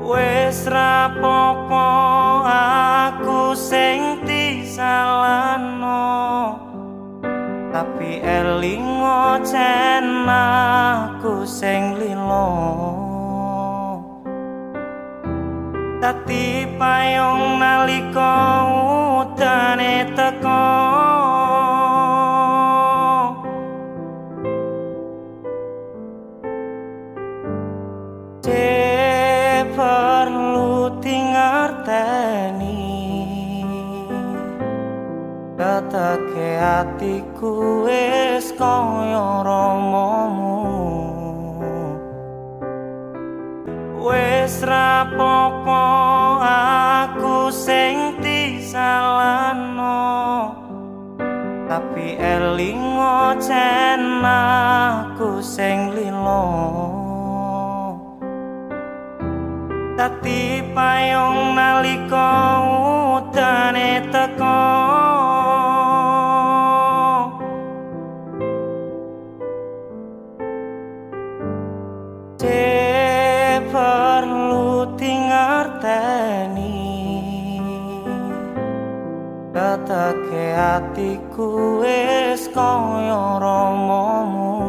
Wis rapopo aku sing disalahno, tapi elingo jen aku sing lilo. Dadi payung nalika udane teko. Perlu dingerteni, teteke atiku wis kaya ramamu. Wis rapopo aku sing disalahno, tapi elingo jen aku sing lilo. Dadi payung nalika udane teko. Perlu dingerteni, teteke atiku wis kaya ramamu.